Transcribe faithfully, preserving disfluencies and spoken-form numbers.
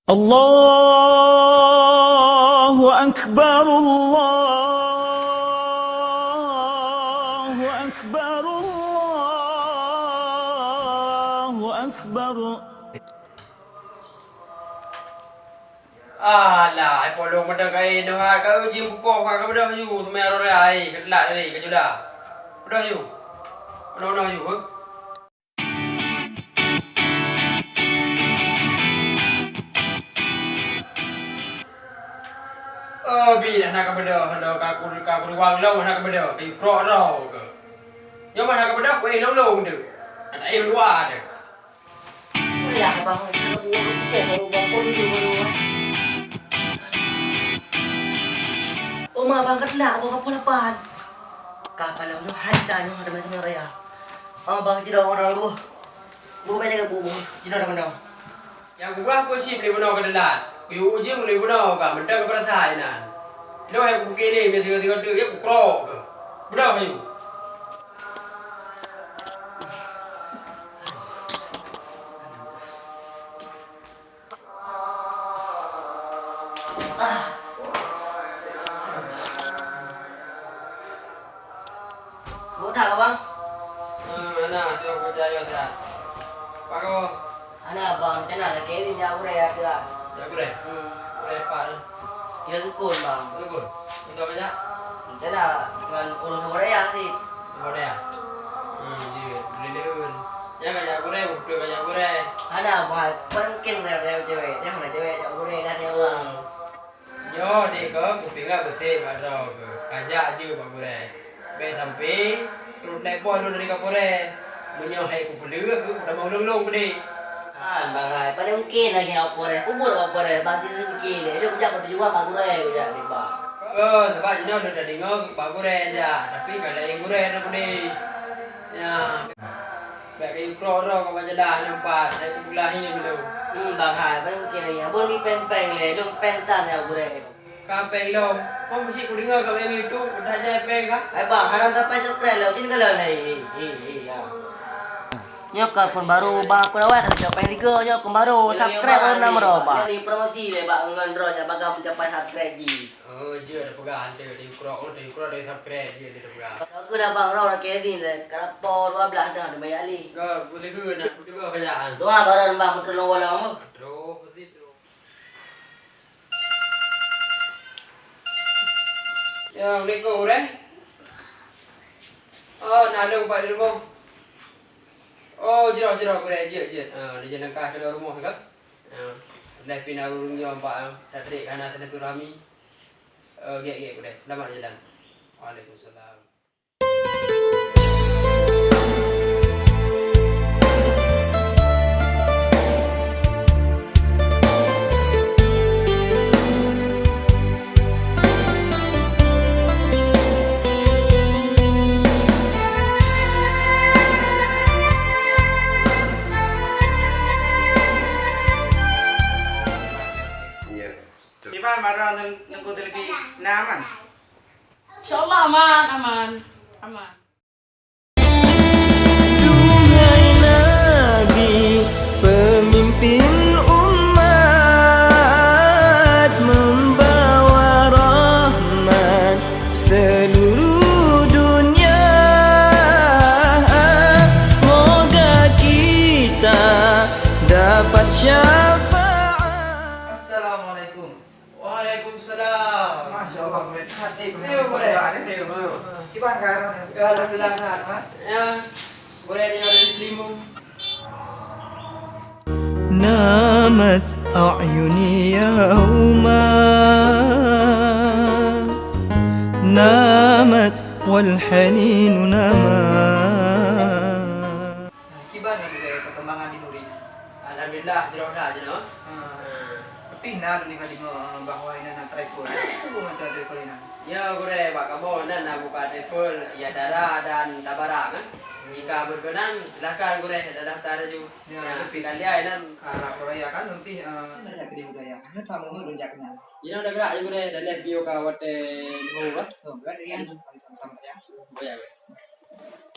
Allahu Akbar, Allahu Akbar, Allahu Akbar. Alah, hai polong meudak ai, noh ka uji mupoh ka beudôh yu, seumaya rora ai, ka teulat tadi, ka jula. Beudôh yu. Beudôh noh yu, eh. Oh, bi dah na ka beudôh, dah ka ku, ka ku ruwang lom, na ka beudôh, ka krok droe keuh. Nyoe mah na ka beudôh, ku éh lôn-lôn deuh. Hana éh luwa deuh. Kuliah abang, hana buet rumpok baru bang pun dulu baru, ah. Oma abang ka teulak, abang ka poh lapan. Ka palau nyoe hanca nyoe ada macam raya. Oh, bang, jidong orang buh. Buh banyak buh, buh. Jidong ada mana? Nyang gubah pun sip lé bunoe keudeundan. Kuyue ujong lé bunoe ka mantong keupeurasa inan. Lôn hai kubuke lé, meusigoe-sigoe teuk, ya kukrok keuh. Beudôh ayue. Buet that, Abang? Hmm, hana, teuh peucaya that. Pakon? Hana, Abang, meucana lakée izin jak gurée ateueh. Jak gurée? Hmm. Gurée pat? Di Sukon, Bang. Sukon? Untuk apa jak? Meucana ngon ureueng saboh dayah cit. Saboh dayah? Hmm, jeuet. Lé-lé ureueng. Nyang ka jak gurée, beutôi ka jak gurée. Hana, Bang. Paling mungken gurée cewek. Nyang hana cewek jak gurée dah, ya, Bang. Hmm. Nyoe dek keuh kupingat beusek bak droe keuh, kajak jeuet bak gurée. Bék sampai rot nai poh lôn dari Kapolres. Meunyoe hai kupeuleueh keuh, kutamong lôn-lôn keudeh. Kan, Bang, hai. Paling mungken lagée Kapolres. Kubur Kapolres, Bang, cit seumiké lé. Lôn kujak bak tujuan bak gurée, kujak nibak. Kon, sabab jinoe lôn tadeungoe bak gurée jak, tapi ka laén gurée lôn keudeh. Nyan. Bèk kayue krok droe keu majalah nyoe pat, hai peulah hieng lôn. Hmm, Bang hai, ban mungken lagèe nyan. Beuh mi péng-péng lé, lôn péng tan ya gurèe. Ka péng lom, hom cit kudeungö ka péng YouTube, that jai péng ka. Hai Bang, hana sampai subscribe lom, cit kalon lé. Hi, hi, hi, ya. Nyoe ka akun baru, Bang, akun awai ka lheueh péng tiga, nyoe akun baru, subscribe baru enam droe, Bang. Nyoe dipromosi lé, Bang, ngon droe nyan bagaih meucapai subscribe jih. Oh, jeuet tapeugah, hantu di ukrok, oh, di ukrok, di subscribe, jeuet tapeugah. Bagus dah, Bang, rau lagi ni leh. Kalau po dua belas dah, dah bayar leh. Kau boleh ke nak berdua kerjaan? Doa barang, Bang, betul orang, Bang. Terus, terus. Ya, Assalamualaikum, Gurèe. Oh, nak ada empat di rumah. Oh, jroh, jroh, Gurèe, jeuet, jeuet. Ah, di jalan kah ke rumah ke? Ah, dah pina urung nyoe, Pak, ah. Tak terik, karena silaturahmi. Eh, gèt, gèt, Gurèe. Selamat jalan. Waalaikumsalam. Ya. Kiban barang nang, nang ku telepi na aman? Insya Allah aman, aman, aman. Duhai Nabi, pemimpin umat, membawa rahmat seluruh dunia. Semoga kita dapat syafaat. Assalamualaikum. Waalaikumsalam. Masya Allah, Gurèe. Hati. Eh, Gurèe. Kiban kah? Ya, alhamdulillah, sehat. Ha? Ya, Gurèe ni ada di Selimu. نامت أعيني يوما، نامت والحنين نما. Kiban lagèe perkembangan di Nuris? Alhamdulillah, jroh that jinoe. Ha. Ha. Tapi na lôn ka deungö, eh, bahwa inan na travel. Peue mantong travel inan? Ya, Gurèe, bak kamoe nan na buka travel, ya, Dara dan Tabara, kan? Hmm. Jika berkenan, silakan, Gurèe, dah daftar laju. Ya, ya, tapi sekalian inan. Karena Korea kan lebih, eh, banyak di budaya. Hana tamu lôn jak kenal. Inan udah gerak je, Gurèe, dah leh bio ka watèe lheuh, kan? Oh, gerak ya. Sama-sama ya. Oh, ya, Gurèe.